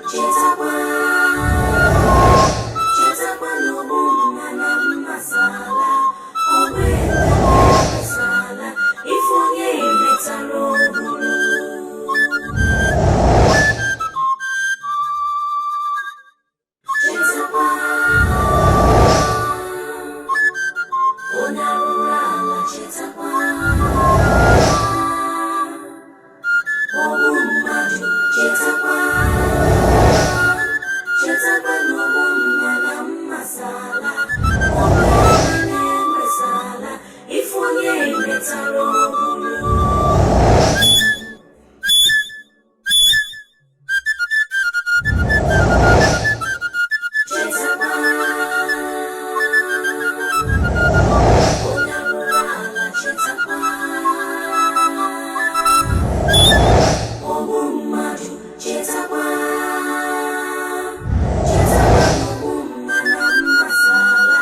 Chetakwa, chetakwa na ogbu mma na mma sala, ọgba egbe na sala, ife onye emetara o buru. Chetakwa, onye arụrụ ala, chetakwa, ogbu mmadụ, chetakwa, chetakwa na ogbu mma na mma sala, ọgba egbe na egbe sala, ife onye emetara o buru. Chetakwa, onye arụrụ ala, chetakwa, ogbu mmadụ, chetakwa, chetakwa na ogbu mma na mma sala,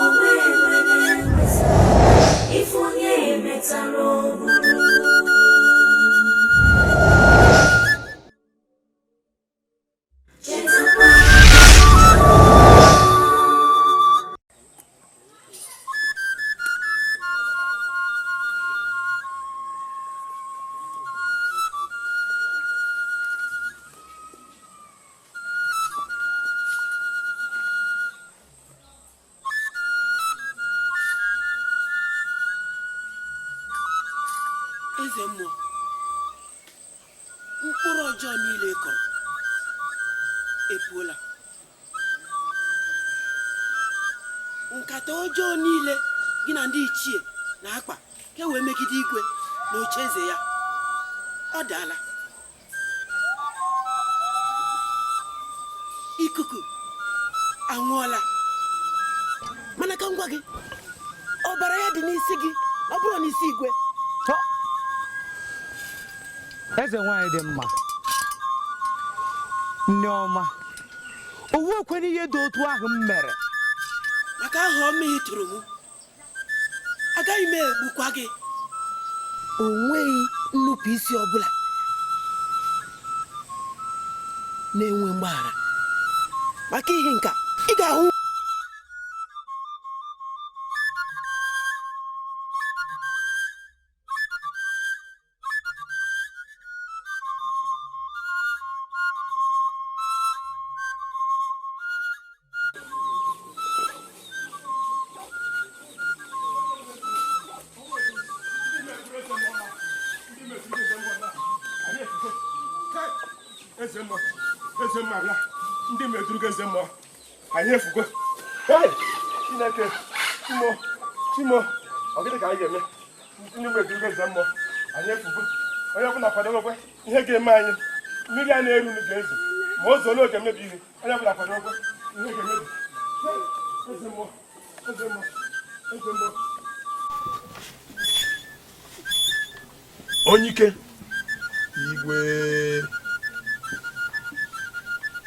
ọgba egbe na egbe sala, ife onye emetara o buru. Chetakwa. Eze mmụọ, mkpụrụ ọjọọ niile ị kọrọ epuola. Nkata ọjọọ niile gị na ndị ichie na-akpa ka e wee megide igwe na oche eze ya, ọ daala. Ikuku anwụọla. Mana ka m gwa gị, ọbara ya dị n'isi gị, ọ bụrụ n'isi igwe. Eze nwaanyị dị mma, nne ọma, owu ekwena ihe dị otu ahụ m mere. Maka aha ọma ị tụrụ m, agaghị m egbukwa gị. O nweghị nnupụ isi ọbụla na-enwe mgbaghara. Maka ihe nka ị ga-ahụ. Eze mmụọ, eze mmụọ abịa. Ndị medurugo eze mmụọ, anyị efugo. Hey! Chineke, Chimo, Chimo, ọ gịnị ka anyị ga-eme? Ndị medurugo eze mmụọ, anyị efugo. Onye ọbụla kwadobekwe ihe ga-eme anyị. Mmiri a na-eru nu ga-ezo, ma o zoo n'oge mmebi ihe. Onye ọbụla kwadobekwe ihe ga-emebi. Hey! Eze mmụọ, eze mmụọ, eze mmụọ. Onye ike. Igwe.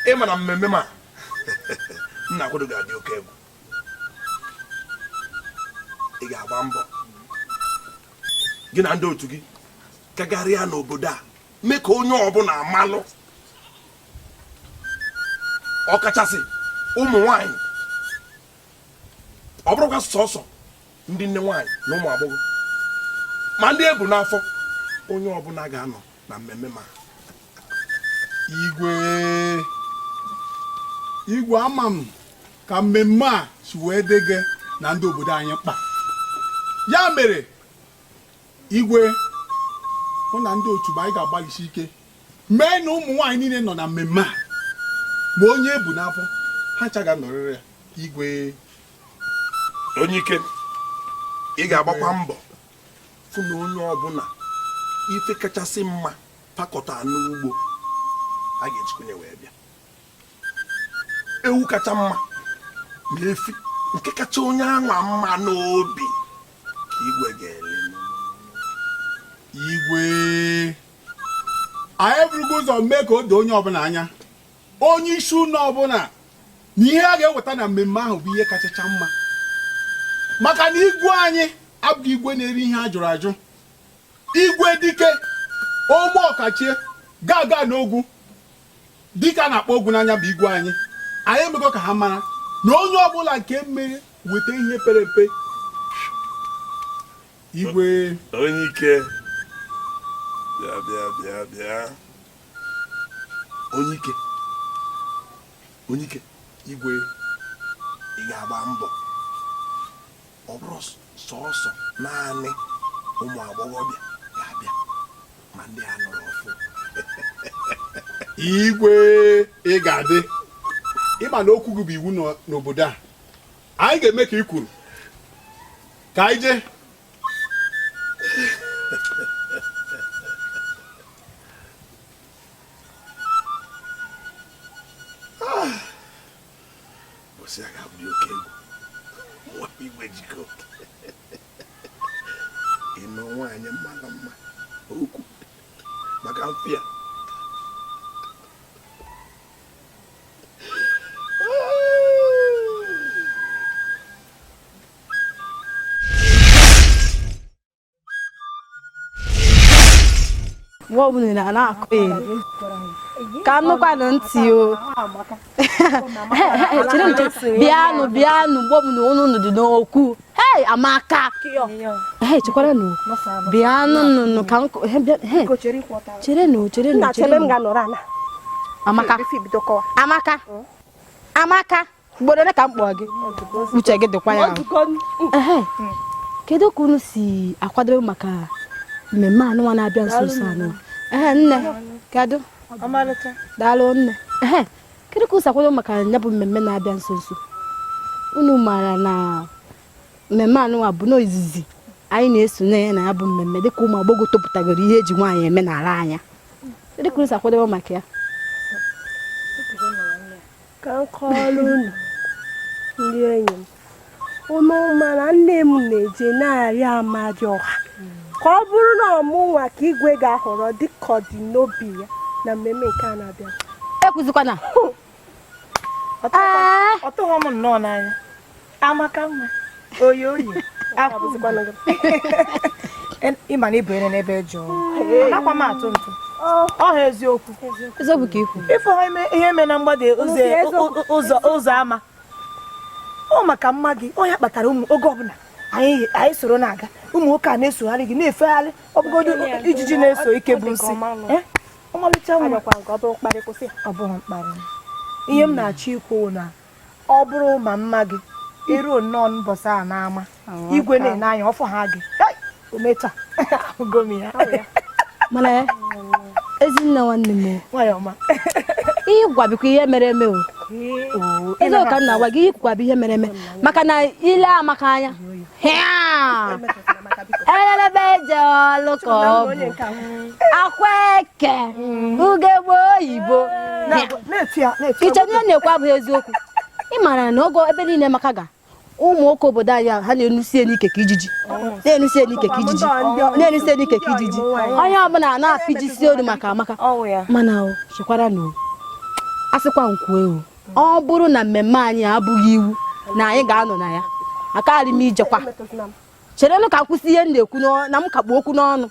Ị ma na mmemme ma m na-akwado ga-adị oke egwu. Ị ga-agba mbọ gị na ndị otu gị gagharịa n'obodo a, mee ka onye ọbụla amalụ, ọkachasị ụmụ nwanyị. Ọ bụrụkwa sọsọ ndị nne nwanyị na ụmụ agbọghọ, ma ndị ebu n'afọ, onye ọbụla ga-anọ na mmemme ma. Igwe, igwe, ama m ka mmemme a si wee dị gị na ndị obodo anyị mkpa. Ya mere, igwe, mụ na ndị otu m, anyị ga-agbalịsi ike mee na ụmụ nwaanyị niile nọ na mmemme a, ma onye ebu n'afọ, ha ncha ga-anọrịrị ya, igwe. Onye ike, ị ga-agbakwa mbọ fụ na onye ọbụla ife kachasị mma pakọta n'ugbo a ga-ejikwunye wee bịa. Ewu kacha mma na efi nke kacha onye anwa mma n'obi ka igwe ga-ele. Igwe, anyị eburugo ụzọ mee ka o doo onye ọbụla anya, onye isi ụlọ ọbụla, na ihe a ga-eweta na mmemme ahụ bụ ihe kachacha mma, maka na igwe anyị abụghị igwe na-eri ihe a jụrụ ajụ. Igwe dike ome ọkachie ga-aga n'ogwu. Dịka a na-akpọ ogwu n'anya bụ igwe anyị, anyị emego ka ha mara na onye ọbụla nke mere weta ihe pere mpe. Igwe. Onye ike, bịa bịa bịa bịa. Onye ike, onye ike. Igwe. Ị ga-agba mbọ ọ bụrụ sọọsọ naanị ụmụ agbọghọbịa ga-abịa, ma ndị a nụrụ ọfụ. Igwe, ị ga-adị. Ịma na okwu gị bụ iwu n'obodo a. Anyị ga-eme ka ị kwuru. Ka anyị jee. Bọsị a ga-abụ oke egwu. Nwa igwe jikọ oke ịnụ nwaanyị mara mma okwu maka mfịa. Mgbe ọbụla na na-akụ ya ka m nụkwanụ ntị o. Chere m, chere. Bịanụ, bịanụ. Mgbe ọbụla unu dị n'okwu. Hei, Amaka, hei, chekwaranụ, bịanụ nụnụ ka m he, bịa, he. Cherenụ, cherenụ. Nna, chebe m. Cherenụ. Ga-anọrọ ala. Amaka. Before ibido kọwa. Amaka, Amaka, ugboro ole ka m kpọọ gị? Uche gị dịkwa ya. Ehe. Kedu ka unu si akwadobe maka mmemme anụnwa na-abịa nso nso anụnwa? Ehe, nne, kedu? Daalụ, nne. Ehe, kedu ka unu si akwadobe maka ya bụ mmemme na-abịa nso nso? Unu maara na mmemme anụnwa bụ n'izizi anyị na-esonye na ya bụ mmemme dịka ụmụ agbọghọ topụtagoro ihe eji nwaanyị eme n'ala anya. Kedu ka unu si akwadobe maka ya? Ka m kọọrọ unu, ndị enyi m. Unu mara nne m na-eje na-arịọ Amadioha ka ọ bụrụ na ọmụnwa ka igwe ga-ahọrọ dịka ọ dị n'obi ya na mmemme nke a na-abịa. Ekwuzikwana. Ọ tụghọ m nnọọ n'anya. Amaka mma, oyi oyi. Abụzikwana gị. Ịma na ịbụ ere n'ebe jụụ, anakwa m atụ ntụ ọ ha eziokwu. Eziokwu ka ikwu. Ịfụ ha ihe eme na mgbada ụzọ ụzọ ama ọ maka mma gị. Ọ ya kpatara ụmụ oge ọbụla anyị anyị soro na-aga, ụmụ nwoke a na-esogharị gị, na-efegharị. Ọ bụgodu ijiji na-eso ike bụ nsị. Eh? Ọmalịcha nwa. Agakwa nke ọ bụrụ mkparị, kwụsị ya. Ọ bụghị mkparị. Ihe m na-achọ ikwu na ọ bụrụ ma mma gị eruo nnọọ mbọsị a n'ama, igwe na-ene anya ọfọ ha gị. Hey! O mecha ahụgo m ya. Mana ezinne, nwanne m o, nwayọ ọma. Ihe gwabikwa ihe mere eme o. Eziokwu ka m na-agwa gị, ihe kwukwa bụ ihe mere eme, maka na ile Amaka anya hịa elelebe eje ọlụ ka ọ bụ akwa eke ugegbe oyibo. Na-eti ya, na-eti ya. Iche ihe na-ekwu abụghị eziokwu? Ị maara na ogo ebe niile maka ga ụmụ nwoke obodo anyị a, ha na-enusie n'ike ka ijiji, na-enusie n'ike ka ijiji, na-enusie n'ike ka ijiji. Onye ọbụla na-apịjisi olu maka Amaka. Mana o chekwara na o asịkwa nkwue o, ọ bụrụ na mmemme anyị abụghị iwu na anyị ga-anọ na ya, akarị m ijekwa. Cherenụ ka m kwụsị ihe m na-ekwu na m kakpu okwu n'ọnụ.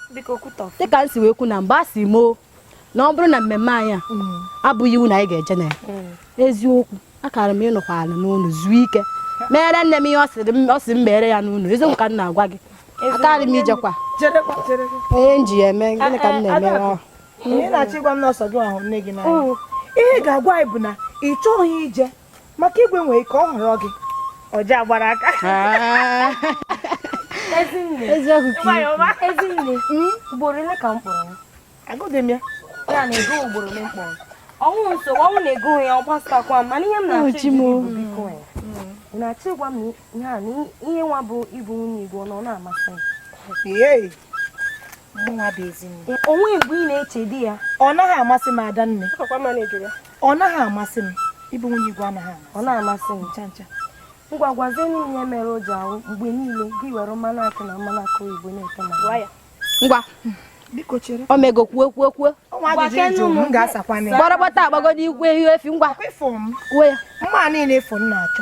Dịka m si wee kwu na mgbe a sị m o, na ọ bụrụ na mmemme anyị a abụghị iwu na anyị ga-eje na ya, eziokwu, akara m ịnọkwa ala n'ụlọ zuo ike, mere nne m ihe ọ sịrị m, ọ sị m mere ya n'ụlọ. Eziokwu ka m na-agwa gị, akarị m ijekwa. Cherekwa, cherekwa. Onye m ji ya eme gịnị ka m na-emere ahụ? Ị na-achọ ịgwa m na ọsọ gị ahụ nne gị n'anya? Ihe ị ga-agwa anyị bụ na ị chọghị ije maka igwe nwere ka ọ họrọ gị ọja gbara aka. Eziokwu ka Nwayọ ọma. Ezinne, ugboro ole ka m kpọrọ m? Agụdị m ya. Ya na ego ugboro ole m kpọrọ? Ọnwụ nsogbu, ọnwụ na ego ya ọ gbasakwa m, mana ihe m na-achọ Chi m ịjụ o. gị bụ, biko ya. Ị na-achọ ịgwa m na ihe a na ihe nwa bụ ịbụ nwunye igwe ọ nọ na-amasị m? Ee, mụnwa bụ Ezinne. Onwe mgbe ị na-eche di ya? Ọ naghị amasị m, Adanne. Ọkwa ma na-ejuru ya. Ọ naghị amasị m. Ịbụ nwunye igwe anaghị amasị. Ọ na-amasị m. Ncha ncha. Ngwa, gwazienụ m ihe mere o ji ahụ mgbe niile gị were mmanụ akị na mmanụ akị oyibo na-ete na Gwa ya. Ngwa. Biko chere. Omego, kwuo, kwuo, kwuo. Ọnwa ajụjụ ịjụ m, m ga-asakwa ya. Gbọrọgbọta agbago n'igwe ehi efi. Ngwa. Ịfụ m. Kwuo ya. Mma niile ịfụ m na-achọ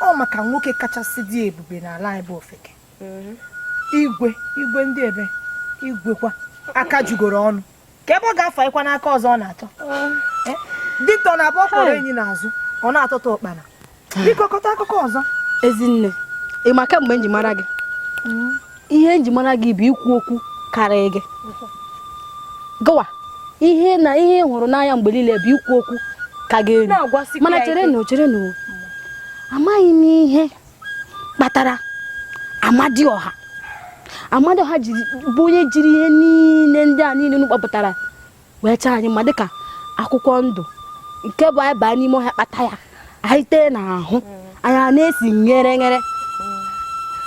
ọ maka nwoke kachasị dị ebube n'ala anyị bụ ofeke, igwe, igwe ndị ebe igwe kwa aka jugoro ọnụ ka ebe ọ ga-afọ ịkwa n'aka ọzọ ọ na-achọ. Eh? ọ na-abụ ọ kpọrọ enyi n'azụ ọ na-atụtụ ụkpana. Biko kọta akụkọ ọzọ. Ezinne, ị ma kemgbe m ji mara gị, ihe m ji mara gị bụ ikwu okwu karịa gị. Gụwa ihe na ihe ị hụrụ n'anya mgbe niile bụ ikwu okwu ka gị elu. Na-agwasikwa Mana ya chere ike. nụ, chere nụ, amaghị m ihe kpatara Amadioha Amadioha jiri bụ onye jiri ihe niile ndị a niile unu kpọpụtara wee chọọ anyị mma, dịka akwụkwọ ndụ nke bụ anyị baa n'ime ọhịa kpata ya, anyị tee n'ahụ anyị a na-esi nghere nghere,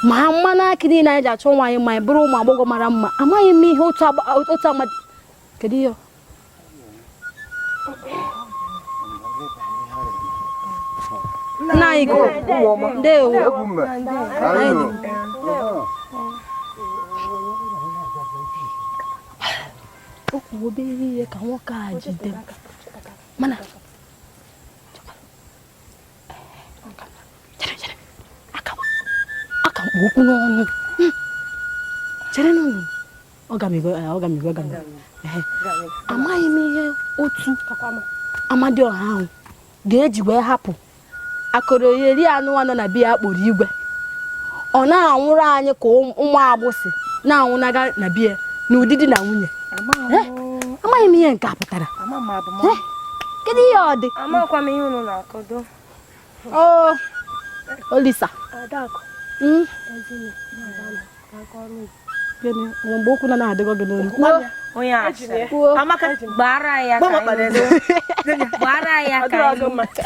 ma mmanụ akị niile anyị ji achọ nwa anyị mma, anyị bụrụ ụmụ agbọghọ mara mma. Amaghị m ihe otu amadi. Kedu ihe? Nna anyị gụ, ndewo. O kwuo obere ihe ka nwoke a jide m, mana chere chere, aka mkpu okwu n'ọnụ. Chere n'ọnụ, ọ gamigo, ọ gamigo, ọ gamigo. Amaghị m ihe otu Amadioha ahụ ga-eji wee hapụ akụrụ eri anụ anọ na biya kpọrọ igwe, ọ na-anwụrụ anyị ka ụmụ agbụsị na-anwụnaga na biya n'ụdị di na nwunye. Amaghị m ihe nke a pụtara. Kedu ihe ọ dị? Amakwa m ihe unu na-akọdo. O Olisa, mgbe okwu na na-adịgọ gị n'olu. Amaka gbara ya ka gbara ya ka nke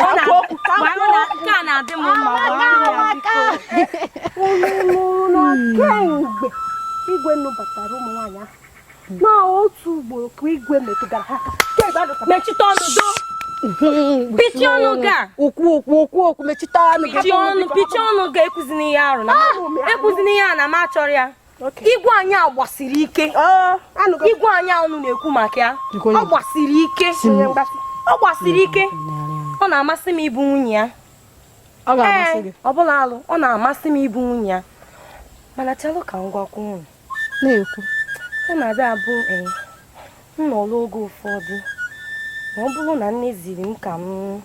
a na-adị m mma. Unu kemgbe igwe nụbatara ụmụ nwaanyị ahụ n'otu ugboro ka igwe metụgara ha aka. Mechite ọnụ do. Pichie ọnụ ga. Okwu okwu okwu okwu, mechite ọnụ gị. Pichie ọnụ, pichie ọnụ ga. Ekwuzina ihe arụ na ekwuzina ihe a na m achọrọ ya. Igwe anyị a gbasiri ike. Igwe anyị a unu na-ekwu maka ya, ọ gbasiri ike, ọ gbasiri ike. Ọ na-amasị m ịbụ nwunye ya. Ọ ga-amasị gị. Ọ bụla alụ, ọ na-amasị m ịbụ nwunye ya. Mana chelụ ka m gwakwa unu. Na-ekwu. Ọ na-abịa abụ m nọrọ oge ụfọdụ, ma ọ bụrụ na nne ziri m ka m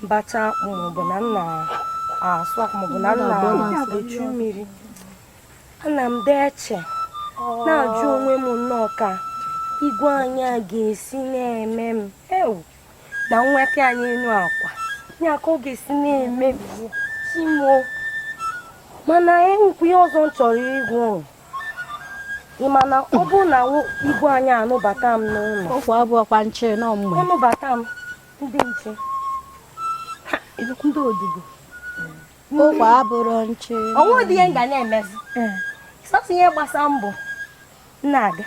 bacha akpụ maọbụ na m na-asụ akpụ maọbụ na m na-echu mmiri, ana m dị eche na-ajụ onwe m nnọọ ka igwe anyị a ga-esi na-eme m ewu na nweta anyị enu akwa ya ka ọ ga-esi na-eme m chimo. Mana enwekwa ihe ọzọ m chọrọ ịgwa unu. Ị ma na ọ bụrụ na igwe anyị anụbata m n'ụlọ, Okwu abụọkwa nche nọ mgbe ọnụbata m, ndị nche, ndị odibo, okwu abụrụ nche. Ọnwụ dị ihe m ga na-emezi sọsọ ihe gbasa mbọ na-aga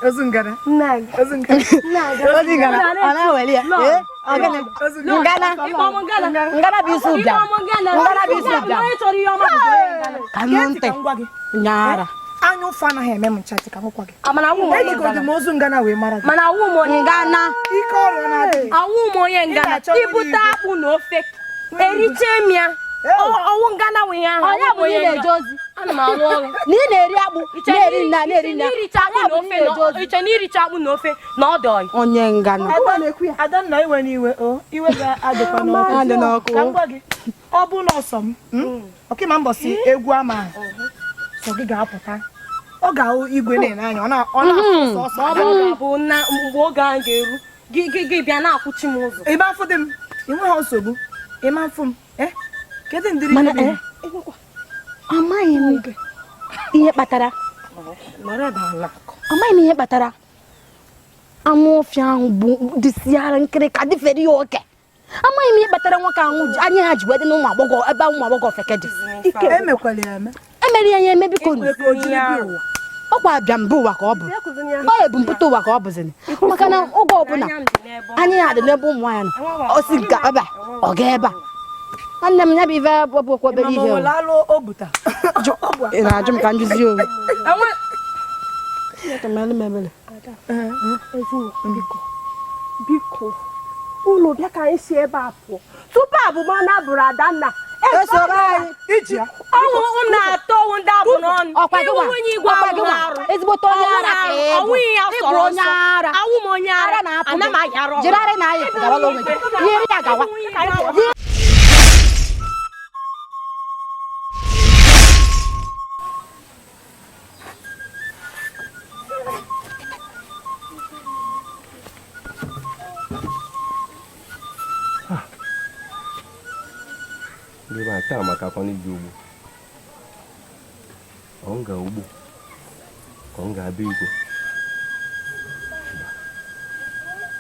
Ozu ngana. na-aga Ozu ngana. na-aga. Ozi ngana, ọ na-eweli ya. Ee, ọ gịnị? Ngana. Ngana bụ isi ụbịam. Ngana bụ isi ụbịam. Onye chọrọ ihe ọma bụ onye ngana. Ka nụ ntị. Ka m gwa gị. Nyaara. Anya ụfụ anaghị eme m ncha, ka m gwa gị. Mana awụ m onye Ejigodu ngana. m ozu ngana wee mara gị. Mana awụ m onye Ngana. Ike ọrịa na-adịghị. Awụ m onye ngana. Ị na-achọ nwunye Ibute igwe. akpụ na ofe eriche m ya. Ọwụ ngana wụ ihe ahụ. Onye bụ na ị na-eje ozi? Ana m arụ ọrụ. Na ị na-eri akpụ, na-eri nna, na-eri nna. Iche na iricha akpụ na ofe na ọ dị ọyị. Onye ngana. Adanna, iwe n'iwe o iwe ga-adịkwa n'ọkụ. Adị n'ọkụ. Ka m gwa gị, ọ bụ na ọsọ m, ọka ma mbọsị egwu ama sọ gị ga-apụta, ọ ga-ahụ igwe na-ene anya, ọ na-afụ sọsọ. Ọ ga-abụ na mgbe oge ahụ ga-eru, gị gị bịa na-akwụchi m ụzọ. Ịma afụ dị m, ị nweghị nsogbu, ịma mfụ m. Kedu ndịrị Mana amaghị m ihe kpatara, amaghị m ihe kpatara anụ ọfịa ahụ bụ dịsịara nkịrịka dịfere ya oke. Amaghị m ihe kpatara nwoke ahụ anya ha ji wee dị na ụmụ agbọghọ ebe ụmụ agbọghọ ofeke dị. Emekwala ya eme. Emere ya ya eme, biko. Ọkwa abịa mba ụwa ka ọ bụ, ọ ebumpụta ụwa ka ọ bụzini, maka na oge ọbụla anya ya dị n'ebe ụmụ nwaanyị nọ. Ọ si nke ebe a, ọ ga ebe a. Nwanne m, ya bụ ife bụ okwu obere ihe o. Ị na-ajụ m ka m jụzie onwe. Biko, unu bịa ka anyị si ebe a pụọ tupu abụmọnụ abụrụ Adanna. Esoro anyị. Iji ya. Ọnwụ na-atọ ọnwụ ndị abụ n'ọnụ. Ọkwa gị Ịwụ nwa. nwunye igwe Ọkwa awụ gị nwa. arụ. Ezigbote onye ara ka ị bụ. Ọnwụ ya Ị bụ sọrọ onye nsọ. ara. Awụ m onye ara. Ara na-apụ Ana gị. m ayara ọrụ. Jiri ara na ayị gawala onwe gị. Yiri ya gawa. Ndị be anyị taa maka akwa n'iji ugbo ọ m ga ugbo ka ọ m ga-abịa igwe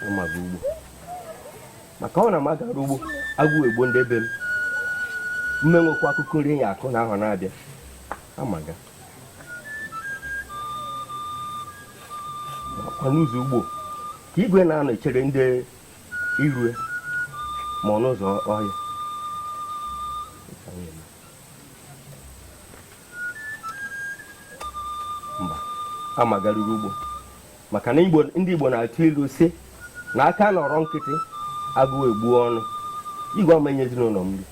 ịmaga ugbo maka ọ na m agara ugbo agụụ egbo ndị ebe m mmenwekwa akụkọ nri ya akụ na ahụ na-abịa amaga makwa n'ụzọ ugbo ka igwe na-anọ echere ndị irue ma ọ n'ụzọ ọhịa. Mba, amagaruru ugbo maka na ndị Igbo na-atụ ilu sị na aka nọrọ nkịtị agụụ egbuo ọnụ. Igwe amanye ezinụlọ m nri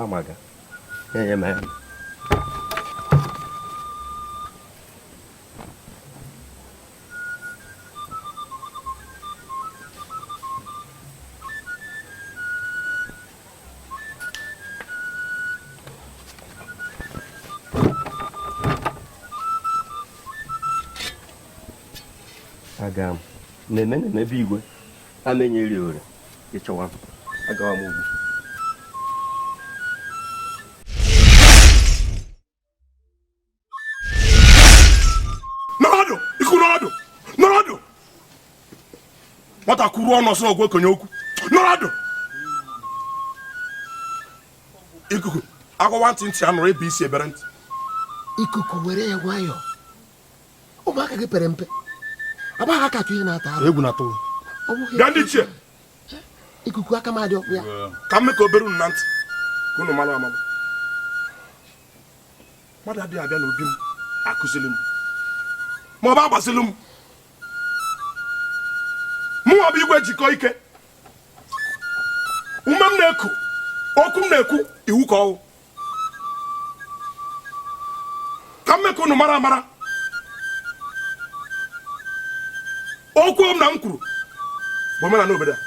amaga ya ma ya. Aga m na-eme na-emebe igwe amenyeri ore ịchọwa m agawa m ugbo. Nọrọdụ iku nọrọdụ nọrọdụ nwata kwuru ọnụ ọsọ ogwe okenye okwu nọrọdụ ikuku agwawa ntị ntị anụrụ ebe isi ebere ntị. Ikuku were ya nwayọọ, ụmụaka gị pere mpe agbaghị aka atụ ihe na-ata arụ. Egwu na-atụ bịa ndị ichie. Ikuku aka m adị ọkpụ ya. Ka m mee ka obere unu na ntị ka unu mara amalụ. Mmadụ adịghị abịa n'obi m akụzili m ma ọ bụ agbazili m. Mụnwa bụ igwe jikọ ike, ume m na-eku, okwu m na-ekwu iwu ka ọwụ. Ka m mee ka unu mara amara, okwu m na m kwuru bụ omenala obodo a.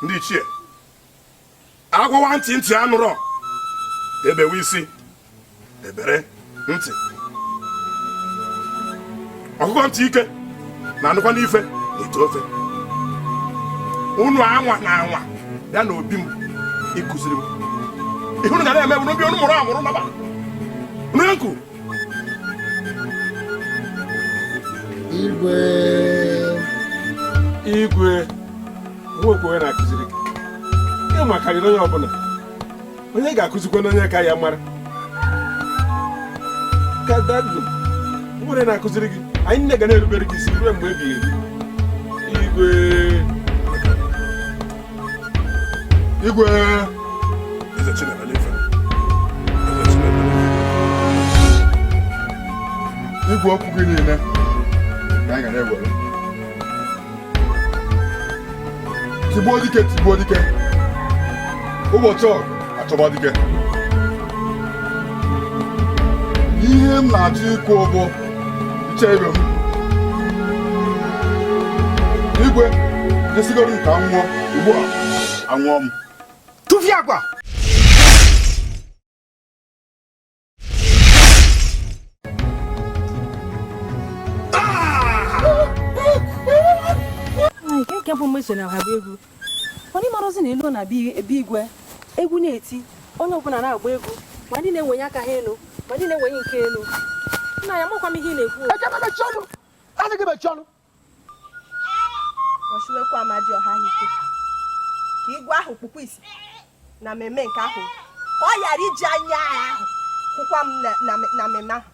Ndị ichie agwawa ntị ntị anụrọ ebewe isi ebere ntị ọkụkọ ntị ike na-anụkwa n'ife na ite ofe. Unu anwa na anwa bịa n'obi m ịkụziri m ihe unu ga na-eme bụ n'obi unu mụrụ amụrụ naba unu nku. Igwe igwe nwekwe onye na-akụziri gị ịma karịrị onye ọbụla, onye ga-akụzikwa n'onye ka ya mara ka dadu nwere na-akụziri gị. Anyị nne ga na-erubere gị isi ruo mgbe ebighị ebi. Igwe igwe Eze Chinemele ife. Eze Chinemele ife. Igwe okwu gị niile ka anyị ga na-ewere. Tigbuo dike tigbuo dike, ụbọchị ọgụ achọba dike. Ihe m na-achọ ikwu bụ iche ibe m. Igwe jesigoro m ka m nwụọ ugbu a, anwụọ m. Tụfịa akwa. Nke bụ mgbe so na agba egwu onye mara ozi na elu na-abịa ebe igwe egwu na-eti onye ọbụla na-agba egwu ma ndị na-enwenye aka ha elu ma ndị na-enwenye nke elu. Nna ya makwa m ihe ị na-ekwu. Ọchịwekwa Amadioha ike ka igwe ahụ kpukwa isi na mmemme nke ahụ ka ọ ghara iji anya ahụ kwụkwa m na mmemme ahụ.